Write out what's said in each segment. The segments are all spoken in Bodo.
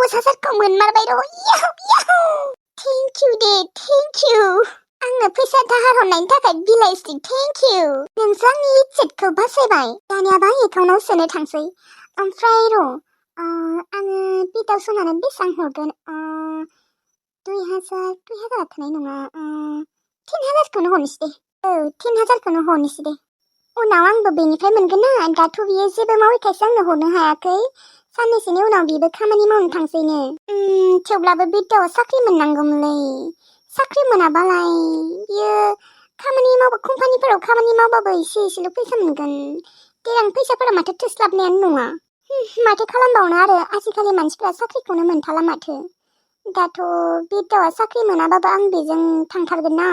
10,000खौ मोनमारबाय र' Yahoo Yahoo thank you Day thank you आंनो फैसा दाहार हरनायनि थाखाय बिलाइस्रि थेंक इउ नोंसो आंनि इज्जतखौ बासायबाय दानियाबा एकाउन्टाव सोनो थांसै ओमफ्राय र' आङो बिदाव सनानो बेसेबां हरगोन 2,000 थोनाय नङा 10,000खौनो हरनोसै दे 10,000खौनो हरनोसै दे उनाव आंबो बेनिफ्राय मोनगोन ना दाथ' बियो जेबो मावैखायसो आंनो हरनो हायाखै साननैसोनि उनाव बिबो खामानि मावनो थांसैनो थेवब्लाबो बिदावा साख्रि मोननांगौमोनलै साख्रि मोनाबालाय बियो खामानि मावबा कम्पानिफोराव खामानि मावबाबो एसेल' फैसा मोनगोन देनां फैसाफोरा माथो थोस्लाबनायानो नङा माथो खालामबावनो आरो आजिखालि मानसिफ्रा साख्रिखौनो मोनथाला माथो दाथ' बिदावा साख्रि मोनाबाबो आं बेजों थांथारगोन ना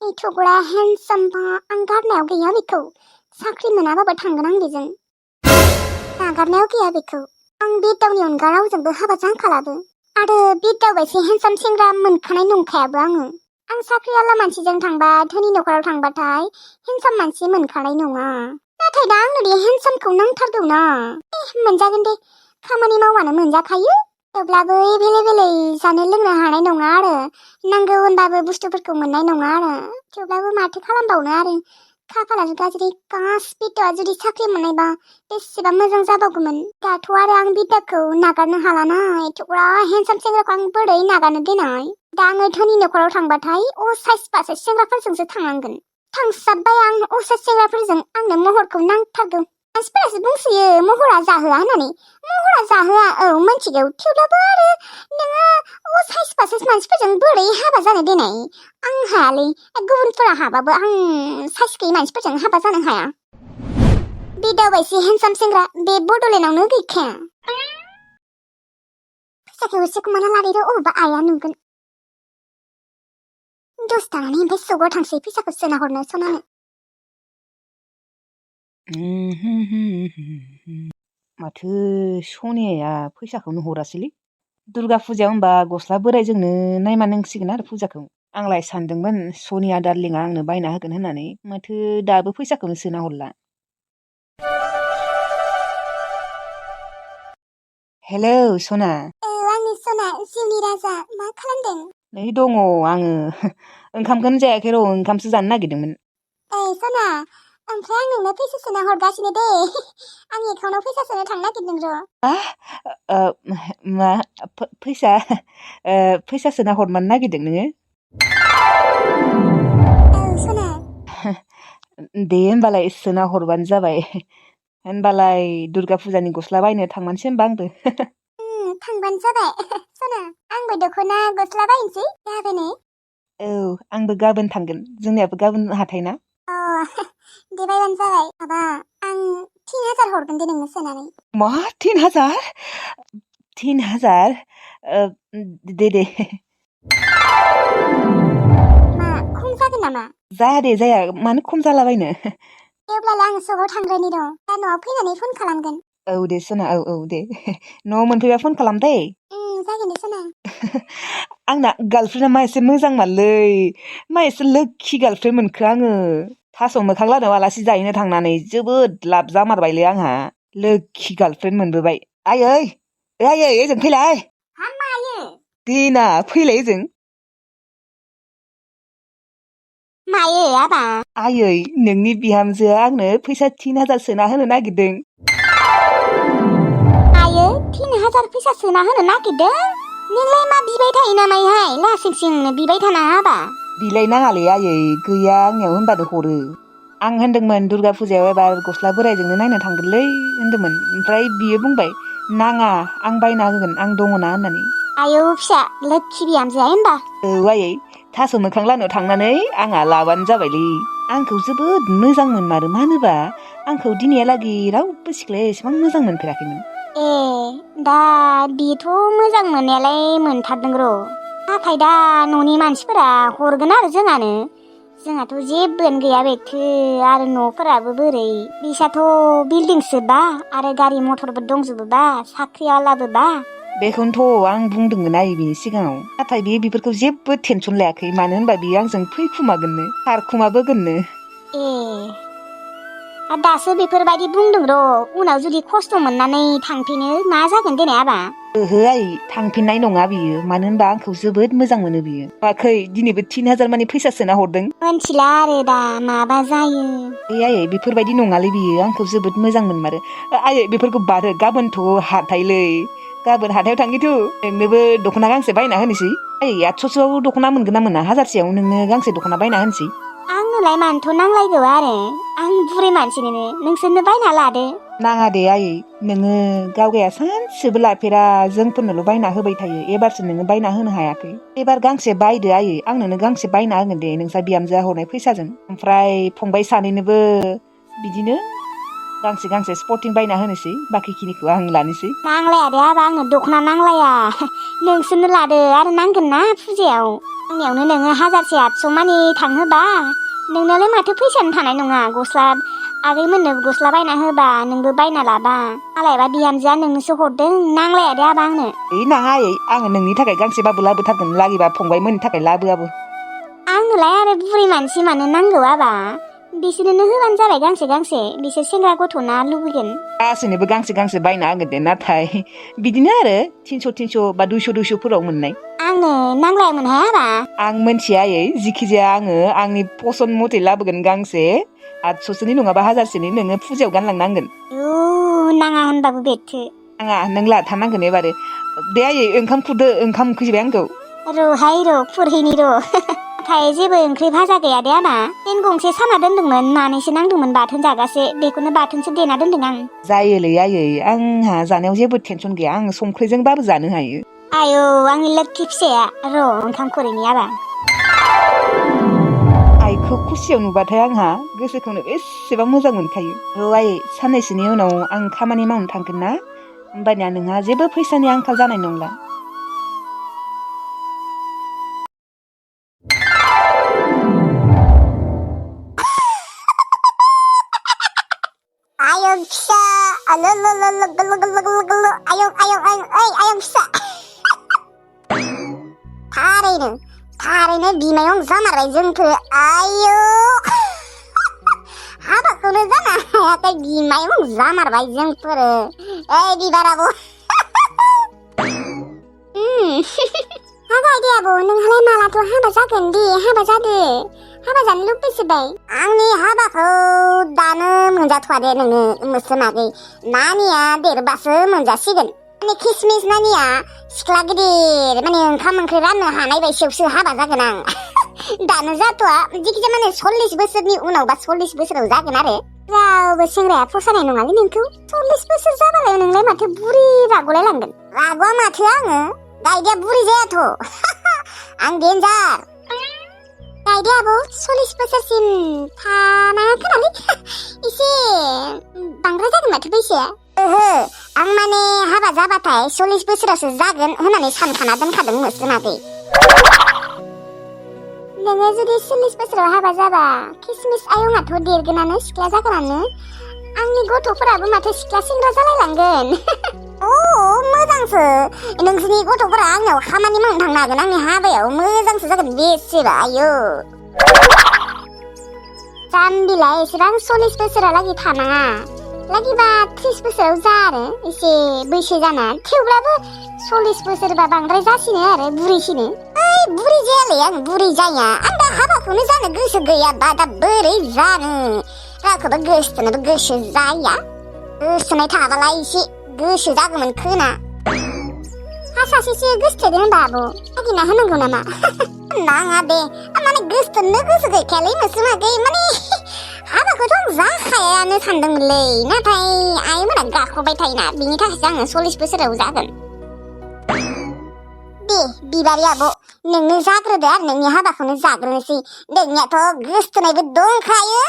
एथ'ग्रा हेन्डसामबा आं गारनायाव गैया बेखौ साख्रि मोनाबाबो थांगोन आं बेजों नागारनायाव गैया बेखौ आं बिदावनि अनगा रावजोंबो हाबा जांखालाबो आरो बिदाव बायदि हेन्डसाम सेंग्रा मोनखानाय नंखायाबो आं साख्रियाला मानसिजों थांबा धोनि नखराव थांबाथाय हेन्डसाम मानसि मोनखानाय नङा नाथाय दा आंनो बे हेन्डसामखौ नांथारगौ ना मोनजागोन दे खामानि मावबानो मोनजाखायो थेवब्लाबो एभेलेबेलै जानो लोंनो हानाय नङा आरो नांगौ होनबाबो बुस्थुफोरखौ मोननाय नङा आरो थेवब्लाबो माथो खालामबावनो आरो खाफालानो गाज्रि कास बिदावा जुदि साख्रि मोननायबा बेसेबा मोजां जाबावगौमोन दाथ' आरो आं बिदाखौ नागारनो हालाना एथ'ग्रा हेन्डसाम सेंग्राखौ आं बोरै नागारनो देनाय दा आङो धोनि नखराव थांबाथाय असाइस बासाइस सेंग्राफोरजोंसो थांनांगोन थांसाबबाय आं असाइस सेंग्राफोरजों आंनो महरखौ नांथारगौ मानसिफोरासो बुंसोयो महरा जाहोआ होननानै महरा जाहोआ औ मिथिगौ थेवब्लाबो आरो नोङो असाइस बासाइस मानसिफोरजों बोरै हाबा जानो देनाय आं हायालै गुबुनफोरा हाबाबो आं साइस गैयै मानसिफोरजों हाबा जानो हाया बिदाव बायदि हेन्डसाम सेंग्रा बे बड'लेण्डआवनो गैखाया फैसाखौ एसे खमायना लादो अबेबा आइया नुगोन दसे थानानै ओमफ्राय सौगाव थांसै फैसाखौ सोना हरनो सनानो माथो सनियाया फैसाखौनो हरासैलै दुर्गा फुजायाव होनबा गस्ला बोरायजोंनो नायमानांसिगोन आरो फुजाखौ आंलाय सानदोंमोन सनिया दार्लिंआ आंनो बायना होगोन होननानै माथो दाबो फैसाखौनो सोना हरला हेलौ सना आंनि सना जिउनि राजा मा खालामदों नै दङ आङो ओंखामखौनो जायाखै र' ओंखामसो जानो नागिरदोंमोन सना ओमफ्राय आं नोंनो फैसा सोना हरगासिनो दे आं एकाउन्टाव फैसा सोनो थांनो नागिरदों र' मा फैसा सोना हरमानो नागिरदों नोङो सना दे होनबालाय सोना हरबानो जाबाय होनबालाय दुर्गा फुजानि गस्ला बायनो थांमारसै होनबा आंबो थांबानो जाबाय सना आंबो दख'ना गस्ला बायनोसै गाबोनो औ आंबो गाबोन थांगोन जोंनियाबो गाबोन हाथाय ना दे बायबानो जाबाय माबा आं 3,000 हरगोन दे नोंनो सोनानै मा 3,000 दे मा खम जागोन नामा जाया दे जाया मानो खम जालाबायनो अब्लालाय आं सकाव थांग्रोनि र' दा न'आव फैनानै फन खालामगोन औ दे सना औ दे न'आव मोनफैबा फन खालाम दे जागोन दे सना आंना गार्लफ्रेन्डआ मा एसे मोजां मारलै मा एसे लोखि गार्लफ्रेन्ड मोनखो आङो थास' मोखां लादाव आलासि जाहैनो थांनानै जोबोद लाब जामारबायलै आंहा लोखि गार्लफ्रेन्ड मोनबोबाय आयै ओजों फैलाय मायो देना फैलाय ओजों मायो आबा आयै नोंनि बिहामजोआ आंनो फैसा 3,000 सोना होनो नागिरदों आयो 3,000 फैसा सोना होनो नागिरदों नोंलाय मा बिबाय थायो नामाहाय लासिंसिंनो बिबाय थाना हाबा बिलाइ नाङालै आयै गैया आंनियाव होनबानो हरो आं होनदोंमोन दुर्गा फुजायाव एबार गस्ला बोरायजोंनो नायनो थांगोनलै होनदोंमोन ओमफ्राय बियो बुंबाय नाङा आं बायना होगोन आं दङना होननानै आयौ फिसा लोखि बिहामजोआ होनबा औ आयै थास' मोखां लानायाव थांनानै आंहा लाबानो जाबायलै आंखौ जोबोद मोजां मोनमारो मानोबा आंखौ दिनैहालागै रावबो सिख्लाया एसेबां मोजां मोनफेराखैमोन दा बेथ' मोजां मोननायालाय मोनथारदों र' नाथाय दा न'नि मानसिफोरा हरगोन आरो जोंहाथ' जेबोआनो गैया बेथो आरो न'फोराबो बोरै बिसाथ' बिल्डिंसोबा आरो गारि मथरबो दंजोबोबा साख्रियालाबोबा बेखौनोथ' आं बुंदोंमोन आयै बिनि सिगाङाव नाथाय बेफोरखौ जेबो टेनसन लायाखै मानो होनबा बियो आंजों फैखुमागोननो खारखुमाबोगोननो दासो बेफोरबायदि बुंदों र' उनाव जुदि खस्थ' मोननानै थांफिनो मा जागोन देनाय आबा ओहो आयै थांफिननाय नङा बियो मानो होनबा आंखौ जोबोद मोजां मोनो बियो नुवाखै दिनैबो 3000 मानि फैसा सोना हरदों मोनथिला आरो दा माबा जायो आयै बेफोरबायदि नङालै बियो आंखौ जोबोद मोजां मोनमारो आयै बेफोरखौ बारो गाबोनथ' हाथायलै गाबोन हाथायाव थांगिथु नोंनोबो दख'ना गांसे बायना होनोसै आयै 800सोआव दख'ना मोनगोन ना मोना 1000सेयाव नोंनो गांसे दख'ना बायना होनोसै आंनोलाय मानोथ' नांलायगौ आरो आं बुरै मानसिनोनो नोंसोरनो बायना लादो नाङा दे आयै नोङो गावगाया सानसेबो लाफेरा जोंफोरनोल' बायना होबाय थायो एबारसो नोङो बायना होनो हायाखै एबार गांसे बायदो आयै आं नोंनो गांसे बायना होगोन दे नोंसा बिहामजोआ हरनाय फैसाजों ओमफ्राय फंबाय सानैनोबो बिदिनो गांसे गांसे स्पर्टिं बायना होनोसै बाखिखिनिखौ आं लानोसै नांलाया दे आबा आंनो दख'ना नांलाया नोंसोरनो लादो आरो नांगोन ना फुजायाव आंनियावनो नोङो 1000से 800 मानि थांहोबा नोंनालाय माथो फैसायानो थानाय नङा गस्ला आगैमोननो गस्ला बायना होबा नोंबो बायना लाबा मालायबा बिहामजोआ नोंनोसो हरदों नांलाया दे आबा आंनो नाङा आयै आङो नोंनि थाखाय गांसेबाबो लाबोथारगोन लागिबा फंबायमोननि थाखाय लाबोआबो आंनोलाय आरो बुरै मानसि मानो नांगौ आबा बिसोरनो होबानो जाबाय गांसे गांसे बिसोर सेंग्रा गथ'ना लुबैगोन गासैनोबो गांसे गांसे बायना होगोन दे नाथाय बिदिनो आरो 300 बा 200 फोराव मोननाय आंनो नांलायामोनहाय आबा आं मोनथिया आयै जिखिजाया आङो आंनि पसन मथे लाबोगोन गांसे 800सोनि नङाबा 1000सोनि नोङो फुजायाव गानलांनांगोन नाङा होनबाबो बेथो नाङा नों लाथारनांगोन एबारो दे आयै ओंखाम खुरदो ओंखाम उखैजोबबाय आंखौ र'हाय र' खुरहैनि र' नाथाय जेबो ओंख्रि भाजा गैया दे आबा पेन गंसे साना दोन्दोंमोन मानैसो नांदोंमोन बाथोन जागासे बेखौनो बाथोनसो देना दोन्दों आं जायोलै आयै आंहा जानायाव जेबो टेनसन गैया आं संख्रिजोंबाबो जानो हायो आयौ आंनि लोक्षि फिसाया र' ओंखाम खुरैनि आबा आइखौ खुसियाव नुबाथाय आंहा गोसोखौनो बेसेबां मोजां मोनखायो र' आयै साननैसोनि उनाव आं खामानि मावनो थांगोन ना होमबानिया नोंहा जेबो फैसानि आंखाल जानाय नंला आयं फिसा आयं फिसा थारैनो बिमायं जामारबाय जोंखो आयौ हाबाखौनो जानो हायाखै बिमायं जामारबाय जोंफोरो ओइ बिबार आब' हाबाय दे आब' नोंहालाय मालाथ' हाबा जागोन दे हाबा जादो हाबा जानो लुबैसोबाय आंनि हाबाखौ दानो मोनजाथ'वा दे नोङो मोसोमागै नानिया देरबासो मोनजासिगोन माने किसमिस नानिया सिख्ला गिदिर माने ओंखाम ओंख्रि राननो हानाय बायदियावसो हाबा जागोन आं दानो जाथ'वा जिखिजाया माने 40 बोसोरनि उनाव बा 40 बोसोराव जागोन आरो रावबो सेंग्राया फसायनाय नङालै नोंखौ 40 बोसोर जाबालाय नोंलाय माथो बुरि रागलाय लांगोन रागवा माथो आङो गायदेया बुरि जायाथ' आं देन्जार गायदे आब' 40 बोसोरसिम थानाङा खोनालै एसे बांद्राय जागोन माथो बैसोआ ओहो आं माने हाबा जाबाथाय 40 बोसोरावसो जागोन होननानै सानखाना दोनखादों मोसोमागै नोङो जुदि 40 बोसोराव हाबा जाबा किसमिस आयंआथ' देरगोनानो सिख्ला जागोनानो आंनि गथ'फोराबो माथो सिख्ला सेंग्रा जालायलांगोन मोजांसो नोंसोरनि गथ'फोरा आंनाव खामानि मावनो थांनो हागोन आंनि हाबायाव मोजांसो जागोन बेसेबा आयौ जाम्बिला एसेबां 40 बोसोरालागै थानाङा लागिबा 30 बोसोराव जा आरो एसे बैसो जाना थेवब्लाबो 40 बोसोरबा बांद्राय जासिनो आरो बुरैसिनो बुरि जायालै आं बुरि जाया आं दा हाबाखौनो जानो गोसो गैयाबा दा बोरै जानो रावखौबो गोसोथोनोबो गोसो जाया गोसोनाय थाबालाय एसे गोसो जागौमोन खोना सासेसो गोसोथोदों होनबा आब' नागिरना होनांगौ नामा नाङा दे माने गोसोथोननो गोसो गैखायालै मोसोमागै माने हाबाखौथ' आं जाखायानो सानदोंमोनलै नाथाय आइमोना गाख्रबाय थायोना बिनि थाखायसो आङो 40 बोसोराव जागोन दे बिबारि आब' नोंनो जाग्रोदो आरो नोंनि हाबाखौनो जाग्रोनोसै नोंनियाथ' गोसोथोनायबो दंखायो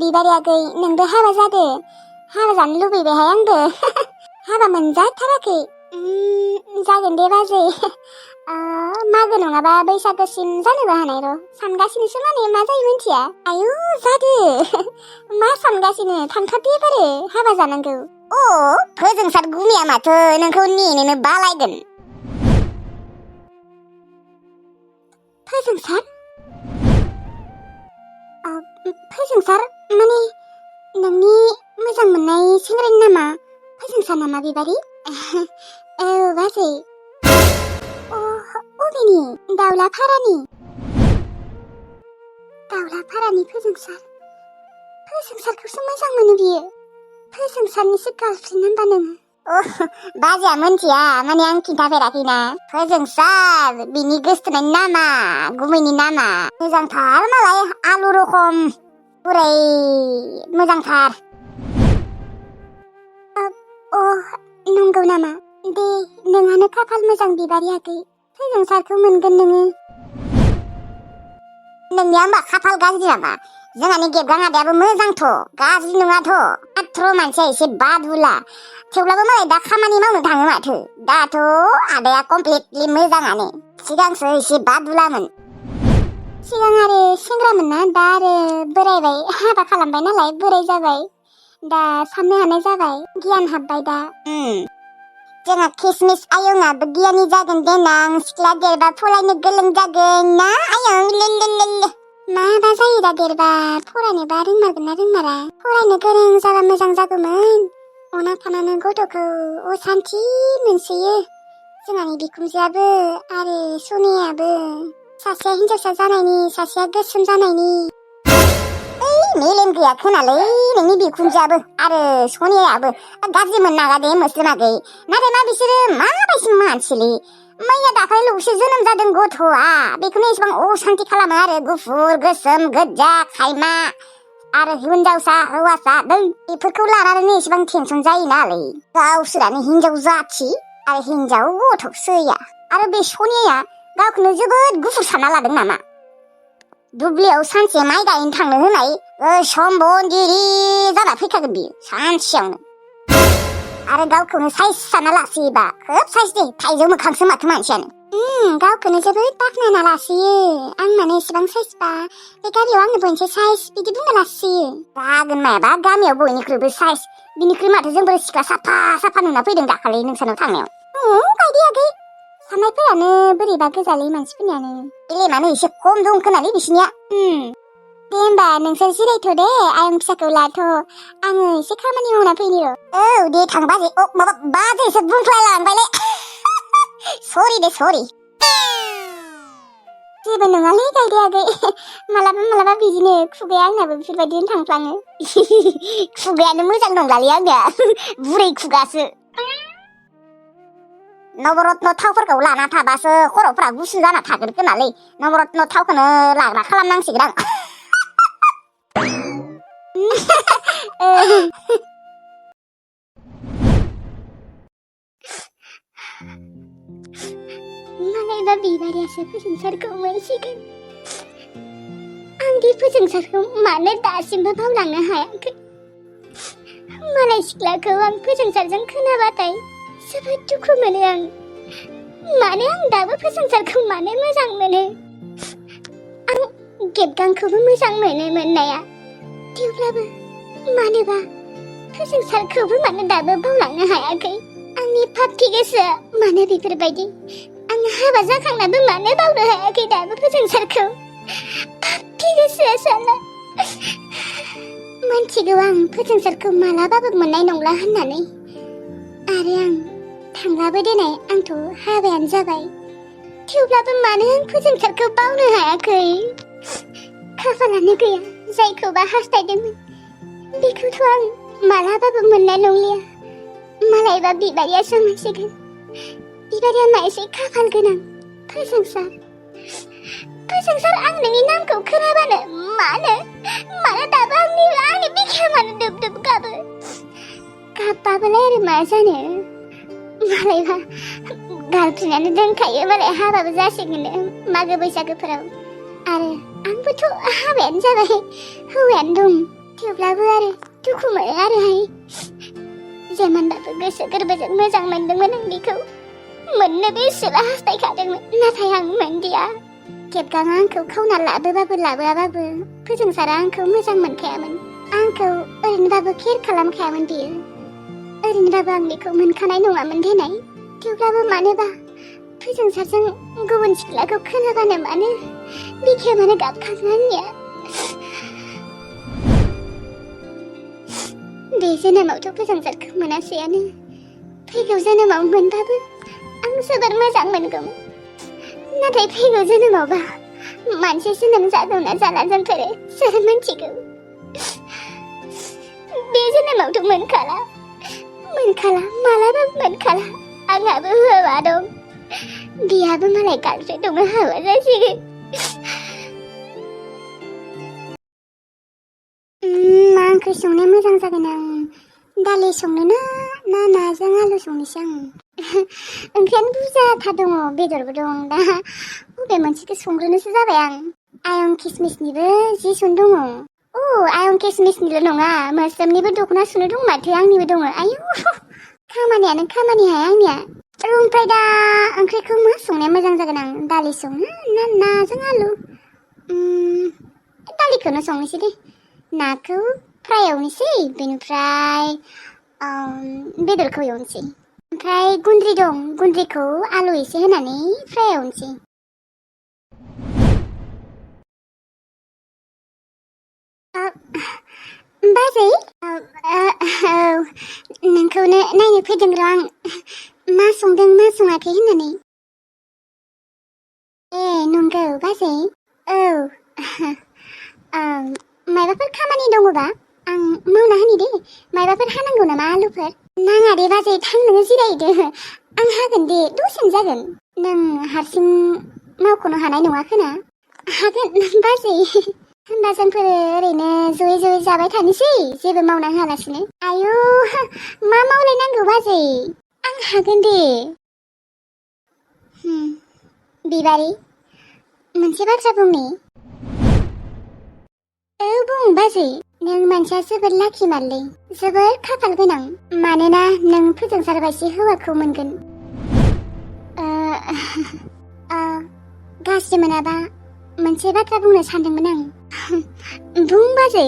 बिबारि आगै नोंबो हाबा जादो हाबा जानो लुबैबायहाय आंबो हाबा मोनजाथाराखै जागोन दे बाजै मागो नङाबा बैसागोसिम जानोबो हानाय र' सानगासिनोसो माने मा जायो मिन्थिया आयु जादो मा सानगासिनो थांखादो एबारो हाबा जानांगौ फोजोंसार गुमिया माथो नोंखौ नेनोनो बालायगोन फोजोंसार माने नोंनि मोजां मोननाय सेंग्रानि नामा फोजोंसार नामा बिबारि? औ बाजै। अबेनि? दाउलाफारानि? दाउलाफारानि फोजोंसार? फोजोंसारखौसो मोजां मोनो बियो। फोजोंसारनिसो गार्लफ्रेन्ड होनबा नोङो? बाजैया मोनथिया माने आं खिन्थाफेराखैना। फोजोंसार बिनि गोसथोनायनि नामा गुमैनि नामा मोजांथार मालाय आलु रखम बुरै मोजांथार। नंगौ नामा? दे नोंहानो खाफाल मोजां बिबारि आगै, फोजोंसारखौ मोनगोन नोङो। नोंनिया होमबा खाफाल गाज्रि नामा? जोंहानि गेबगां आदायाबो मोजांथ', गाज्रि नङाथ'। माथ्र' मानसिया एसे बादुला, थेवब्लाबो मालाय दा खामानि मावनो थाङो माथो। दाथ' आदाया कमप्लिटलि मोजाङानो, सिगांसो एसे बादुलामोन। सिगां आरो सेंग्रामोन ना, दा आरो बोरायबाय, हाबा खालामबाय नालाय बोराय जाबाय। दा साननो हानाय जाबाय, गियान हाबबाय दा। जोंहा किसमिस आयंआबो गियानि जागोन देनां, सिख्ला देरबा फरायनो गोरों जागोन ना आयं? लेलेलेले माबा जायो दा देरबा, फरायनोबा रोंमारगोन ना रोंमारा? फरायनो गोरों जाबा मोजां जागौमोन। अना थानानै गथ'खौ असान्थि मोनसोयो। जोंहानि बिखुनजोआबो आरो सनियाबो, सासेया हिनजावसा जानायनि, सासेया गोसोम जानायनि। मेलेम गैया खोनालै नोंनि बिखुनजोआबो आरो सनियाबो। गाज्रि मोननाङा दे मोस्रोमागै, नाथाय मा बिसोरो माबायदि मानसिलै? मैया दाखालिल'सो जोनोम जादों गथ'आ, बेखौनो एसेबां असान्थि खालामो आरो गुफुर गोसोम गोजा खायमा आरो हिनजावसा हौवासा बेफोरखौ लानानैनो एसेबां टेनसन जायो नालै। गावसोरानो हिनजाव जाथि आरो हिनजाव गथ'सैया। आरो बे सनिया गावखौनो जोबोद गुफुर सानना लादों नामा? दुब्लियाव सानसे माइ गायनो थांनो होनाय गोसोम बनदिरि जाना फैखागोन बियो सानसेयावनो। आरो गावखौनो साइज साना लासोयोबा खोब साइज दे, थाइजौ मोखांसो माथो मानसियानो। गावखौनो जोबोद बाख्नायना लासोयो। आं माने एसेबां साइजबा बे गारियाव आंनो बयनिख्रुइ साइज बिदि बुंना लासोयो। जागोन मायाबा गामियाव बयनिख्रुइबो साइज, बिनिख्रुइ माथो जोंबो सिख्ला साफा साफा नुना फैदों दाखालि नोंसानाव थांनायाव। गायदे आगै, साननायफोरानो बोरैबा गोजालै मानसिफोरनियानो। एलेमानो एसे खम दं खोनालै बिसिनिया। दे होमबा नोंसोर जिरायथ' दे, आयं फिसाखौ लाथ', आङो एसे खामानि मावना फैनि र'। औ दे थां बाजै। माबा बाजैसो बुंफ्लायलांबायलै। सरि दे सरि। जेबो नङालै गायदे आगै, मालाबा मालाबा बिदिनो खुगाया आंनाबो बेफोरबायदिनो थांफ्लाङो। खुगायानो मोजां नंलालै आंनिया, बुरै खुगासो। नवरत्न थावफोरखौ लाना थाबासो खर'फोरा गुसु जाना थागोन खोनालै। नवरत्न थावखौनो लाग्रा खालामनांसिगोन आं। मालायबा बिबारियासो फोजोंसारखौ मोनसिगोन। आंदि फोजोंसारखौ मानो दासिमबो बावलांनो हायाखै? मालाय सिख्लाखौ आं फोजोंसारजों खोनाबाथाय जोबोद दुखु मोनो आं। मानो आं दाबो फोजोंसारखौ मानो मोजां मोनो? आं गेबगांखौबो मोजां मोनो मोननाया, थेवब्लाबो मानोबा फोजोंसारखौबो मानो दाबो बावलांनो हायाखै? आंनि पापि गोसोआ मानो बेफोरबायदि? आं हाबा जाखांनाबो मानो बावनो हायाखै दाबो फोजोंसारखौ? पापि गोसोआ साला। मोनथिगौ आं फोजोंसारखौ मालाबाबो मोननाय नंला होननानै, आरो आं थांलाबो देनाय, आंथ' हाबायानो जाबाय। थेवब्लाबो मानो आं फोजोंसारखौ बावनो हायाखै? खाफालानो गैया, जायखौबा हास्थायदोंमोन बेखौथ' आं मालाबाबो मोननाय नंलिया। मालायबा बिबारियासो मोनसिगोन। बिबारिया मा एसे खाफाल गोनां। फोजोंसार आं नोंनि नामखौ खोनाबानो मानो दाबो आंनि बिखाया मानो दुब दुब गाबो? गाबबाबोलाय आरो मा जानो, मालायबा गार्लफ्रेन्डआनो दोनखायो, मालाय हाबाबो जासिगोन मागो बैसागोफोराव। आरो आंबोथ' हाबायानो जाबाय, हौवायानो दं। थेवब्लाबो आरो दुखु मोनो आरोहाय। जेमानबाबो गोसो गोरबोजों मोजां मोनदोंमोन आं बेखौ, मोननो बेसेबा हास्थायखादोंमोन, नाथाय आं मोनदिया। गेबगाङा आंखौ खावना लाबोआबाबो फोजोंसारा आंखौ मोजां मोनखायामोन। आंखौ ओरैनोबाबो केयार खालामखायामोन बियो। ओरैनोबाबो आं बेखौ मोनखानाय नङामोन देनाय। थेवब्लाबो मानोबा फोजोंसारजों गुबुन सिख्लाखौ खोनाबानो मानो बिखाया मानो गाबखाङो आंनिया। बे जोनोमावथ' फोजोंसारखौ मोनासैयानो फैगौ जोनोमाव मोनबाबो आं जोबोद मोजां मोनगौ नाथाय फैगौ जोनोमावबा मानसि जोनोम जागौना जाला जोंफोरो सोर मिन्थिगौ बे जोनोमावथ' मोनखाला मालाबाबो मोनखाला आंहाबो हौवा दं बिहाबो मालाय गार्लफ्रेन्ड दङ हाबा जासिगोन मा ओंख्रि संनो मोजां जागोन आं दालि संनो ना नाजों आलु संनोसै आं ओंख्रियानो बुरजाथार दङ बेदरबो दं दा बबे मोनसेखौ संग्रोनोसो जाबाय आं आयं किसमिसनिबो जि सुनो दङ आयं किसमिसनिल' नङा मोस्रोमनिबो दख'ना सुनो दं माथो आंनिबो दङ आयु खामानियानो खामानिहाय आंनिया ओमफ्राय दा ओंख्रिखौ मा संनाया मोजां जागोन आं दालि संनो ना नाजों आलु दालिखौनो संनोसै दे नाखौ फ्राय एवनोसै बेनिफ्राय बेदरखौ एवनोसै ओमफ्राय गुन्द्रि दं गुन्द्रिखौ आलु एसे होनानै फ्राय एवनोसै बाजै नोंखौनो नायनो फैदों र' आं मा संदों मा सङाखै होननानै नंगौ बाजै माबाफोर खामानि दङबा आं मावना होनि दे माबाफोर हानांगौ नामा आलुफोर नाङा दे बाजै थां नोङो जिरायदो आं हागोन दे दसेनो जागोन नों हारसिं मावख'नो हानाय नङा खोना हागोन बाजै होनबा जोंफोर ओरैनो जयै जाबाय थानोसै जेबो मावना होआलासिनो आयु मा मावलायनांगौ बाजै आं हागोन दे बिबारि मोनसे बाथ्रा बुंनि बुं बाजै नों मानसिया जोबोद लाखि मारलै जोबोद खाफाल गोनां मानोना नों फोजोंसारबायसो हौवाखौ मोनगोन गाज्रि मोनाबा मोनसे बाथ्रा बुंनो सानदोंमोन आं बुं बाजै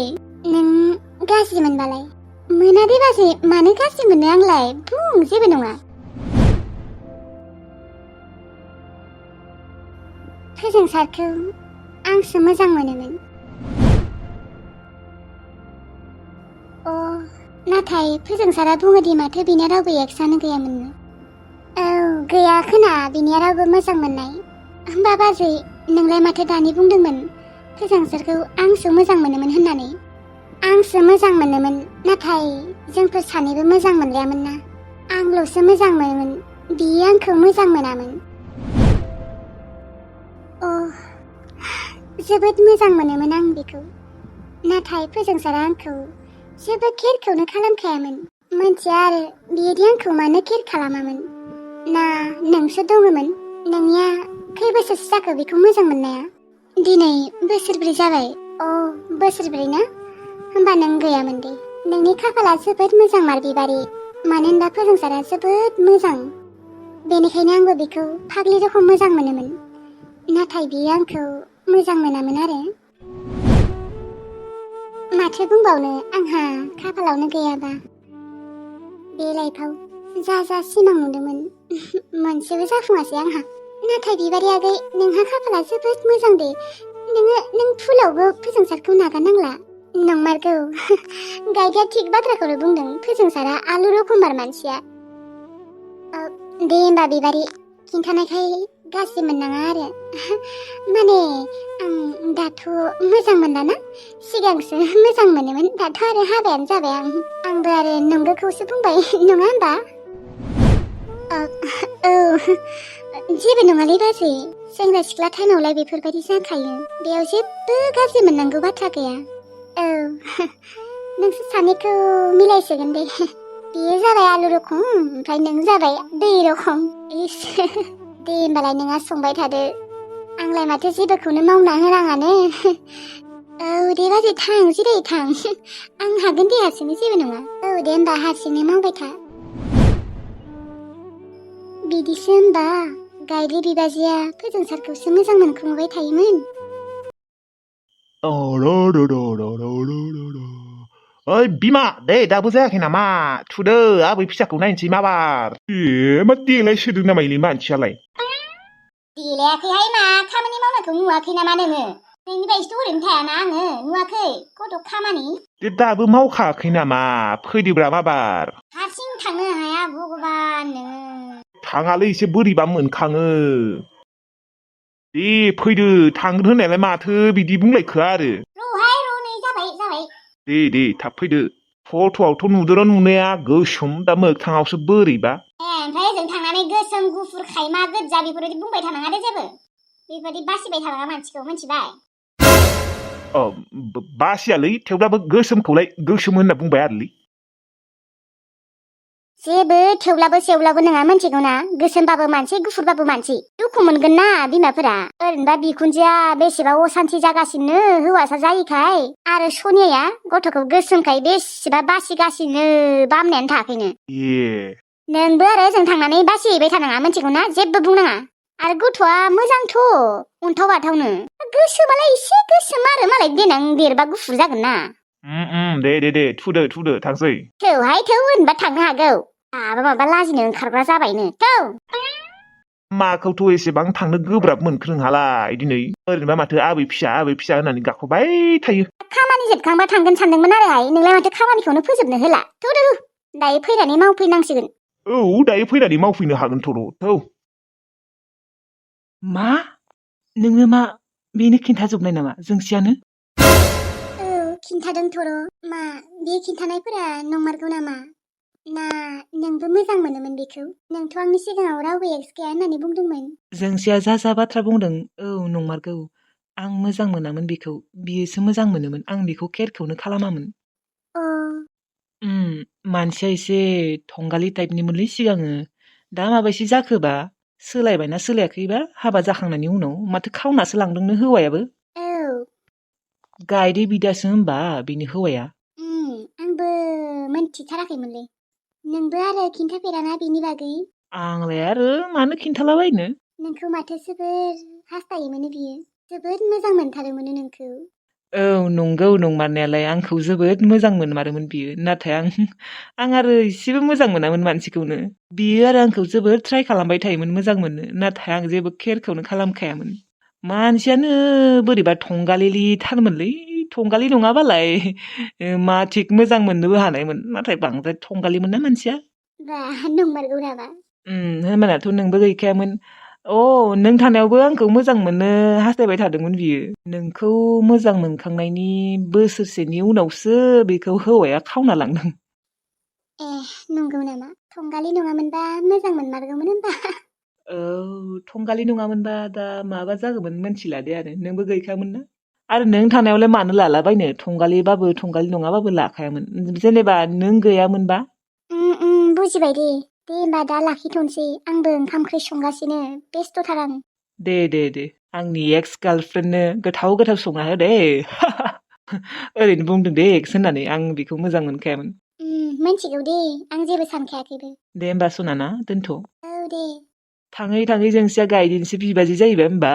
नों गाज्रि मोनबालाय मोना दे बाजै मानो गाज्रि मोनो आंलाय बुं जेबो नङा फोजोंसारखौ आंसो मोजां मोनोमोन नाथाय फोजोंसारा बुङोदि माथो बिना रावबो एक्सआनो गैयामोननो गैया खोना बिनिया रावबो मोजां मोननाय होमबा बाजै नोंलाय माथो दानि बुंदोंमोन फोजोंसारखौ आंसो मोजां मोनोमोन होननानै आंसो मोजां मोनोमोन नाथाय जोंफोर सानैबो मोजां मोनलायामोन ना आंल'सो मोजां मोनोमोन बियो आंखौ मोजां मोनामोन जोबोद मोजां मोनोमोन आं बेखौ नाथाय फोजोंसारा आंखौ जेबो केयारखौनो खालामखायामोन मोनथिया आरो बियोदि आंखौ मानो केयार खालामामोन ना नोंसो दङमोन नोंनिया खै बोसोरसो जाखो बेखौ मोजां मोननाया दिनै बोसोरब्रै जाबाय बोसोरब्रै ना होमबा नों गैयामोन दे नोंनि खाफाला जोबोद मोजां मार बिबारि मानो होनबा फोजोंसारा जोबोद मोजां बेनिखायनो आंबो बेखौ फाग्लि रखम मोजां मोनोमोन नाथाय बियो आंखौ मोजां मोनामोन आरो माथो बुंबावनो आंहा खाफालावनो गैयाबा बे लाइफआव जा सिमां नुदोंमोन मोनसेबो जाफुङासै आंहा नाथाय बिबारि आगै नोंहा खाफाला जोबोद मोजां दे नों फुलावबो फोजोंसारखौ नागारनांला नंमारगौ गायदेया थिग बाथ्राखौनो बुंदों फोजोंसारा आलु रखमबार मानसिया दे होमबा बिबारि खिन्थानायखाय गाज्रि मोननाङा आरो माने आं दाथ' मोजां मोनलाना सिगांसो मोजां मोनोमोन दाथ' आरो हाबायानो जाबाय आंबो आरो नंगौखौसो बुंबाय नङा होमबा जेबो नङालै बाजै सेंग्रा सिख्ला टाइमावलाय बेफोरबायदि जाखायो बेयाव जेबो गाज्रि मोननांगौ बाथ्रा गैया नोंसोर सानैखौ मिलायसिगोन दे बेयो जाबाय आलु रखम ओमफ्राय नों जाबाय दै रखम दे होमबालाय नोंहा संबाय थादो आंलाय माथो जेबोखौनो मावना होनाङानो दे बाजै थां जिराय थां आं हागोन दे हारसिंनो जेबो नङा दे होमबा हारसिंनो मावबाय था बिदिसो होमबा गायदे बिबाजैया फोजोंसारखौसो मोजां मोनखोमाबाय थायोमोन ओइ बिमा दे दाबो जायाखै नामा थुदो आबै फिसाखौ नायनोसै माबार मा देलाय सोदों नामा इले मानसियालाय देलायाखैहाय मा खामानि मावनायखौ नुवाखै नामा नोङो नोंनि बायदिथ' ओरैनो थायाना आङो नुवाखै गथ' खामानि दे दाबो मावखायाखै नामा फैदोब्रा माबार हारसिं थांनो हाया भगबान नोङो थाङालै एसे बोरैबा मोनखाङो दे फैदो थांगोन होननायालाय माथो बिदि बुंलायखो आरो र'हाय र' नै जाबाय दे थाब फैदो फट'आवथ' नुदोर' नुनाया गोसोम दा मोगथाङावसो बोरैबा ओमफ्राय ओजों थांनानै गोसोम गुफुर खायमा गोजा बेफोरबायदि बुंबाय थानाङा दे जेबो बेबायदि बासिबाय थानाङा मानसिखौ मिथिबाय अ बासियालै थेवब्लाबो गोसोमखौलाय गोसोम होनना बुंबाय आरोलै जेबो थेवब्लाबो सेवब्लाबो नङा मिथिगौ ना गोसोमबाबो मानसि गुफुरबाबो मानसि दुखु मोनगोन ना बिमाफोरा ओरैनोबा बिखुनजोआ बेसेबा असान्थि जागासिनो हौवासा जायैखाय आरो सनियाया गथ'खौ गोसोमखाय बेसेबा बासिगासिनो बामनायानो थायाखैनो ए नोंबो आरो जों थांनानै बासिहैबाय थानाङा मिथिगौ ना जेबो बुंनाङा आरो गथ'आ मोजांथ' अन्थाव बाथावनो गोसोबालाय एसे गोसोम आरो मालाय देनां देरबा गुफुर जागोन ना दे थुदो थांसै थौहाय थौ होनबा थांनो हागौ माबा लाजिनो ओंखारग्रा जाबायनो थौ माखौथ' एसेबां थांनो गोब्राब मोनखो नोंहालाय दिनै ओरैनोबा माथो आबै फिसा होननानै गाखोबाय थायो खामानि जोबखांबा थांगोन सानदोंमोन आरोहाय नोंलाय माथो खामानिखौनो फोजोबनो होला थौ दायो फैनानै मावफैनांसिगोन औ दायो फैनानै मावफैनो हागोनथ' थौ मा नोङो मा बेनो खिन्थाजोबनाय नामा जोंसियानो औ खिन्थादों थर' मा बे खिन्थानायफोरा नंमारगौ नामा ना नोंबो मोजां मोनोमोन बेखौ नोंथ' आंनि सिगाङाव रावबो एक्स गैया होननानै बुंदोंमोन जोंसिया जा बाथ्रा बुंदों औ नंमारगौ आं मोजां मोनामोन बेखौ बियोसो मोजां मोनोमोन आं बेखौ केयारखौनो खालामामोन अ मानसिया एसे थंगालि टाइपनिमोनलै सिगाङो दा माबायसि जाखोबा सोलायबायना सोलायाखैबा हाबा जाखांनायनि उनाव माथो खावनासो लांदोंनो हौवायाबो औ गायदे बिदासो होनबा बिनि हौवाया आंबो मोनथिथाराखैमोनलै नोंबो आरो खिन्थाफेराना बिनि बागै आंलाय आरो मानो खिन्थालाबायनो नोंखौ माथो जोबोर हास्थायोमोन बियो जोबोद मोजां मोनथारोमोन नोंखौ औ नंगौ नंमारनायालाय आंखौ जोबोद मोजां मोनमारोमोन बियो नाथाय आं आरो इसेबो मोजां मोनामोन मानसिखौनो बियो आरो आंखौ जोबोद ट्राइ खालामबाय थायोमोन मोजां मोननो नाथाय आं जेबो केयारखौनो खालामखायामोन मानसियानो बोरैबा थंगालिलि थारमोनलै थंगालि नङाबालाय मा थिक मोजां मोननोबो हानायमोन नाथाय बांद्राय थंगालिमोन ना मानसिया बा नंमारगौ नामा होनबानाथ' नोंबो गैखायामोन नों थानायावबो आंखौ मोजां मोननो हास्थायबाय थादोंमोन बियो नोंखौ मोजां मोनखांनायनि बोसोरसेनि उनावसो बेखौ हौवाया खावना लांदों ए नंगौ नामा थंगालि नङामोनबा मोजां मोनमारगौमोन होनबा औ थंगालि नङामोनबा दा माबा जागौमोन मोनथिला दे आरो नोंबो गैखायामोन ना आरो नों थानायावलाय मानो लालाबायनो थंगालिबाबो थंगालि नङाबाबो लाखायामोन जेनेबा नों गैयामोनबा बुजिबाय दे होमबा दा लाखिथ'नोसै आंबो ओंखाम ओंख्रि संगासिनो बेस्थ'थार आं दे आंनि एक्स गार्लफ्रेन्डनो गोथाव संना हो दे ओरैनो बुंदों दे एक्स होननानै आं बेखौ मोजां मोनखायामोन मिथिगौ दे आं जेबो सानखायाखैबो दे होमबा सनाना दोनथ' औ दे थाङै जोंसिया गायदिनोसो बिबाजै जाहैबाय होमबा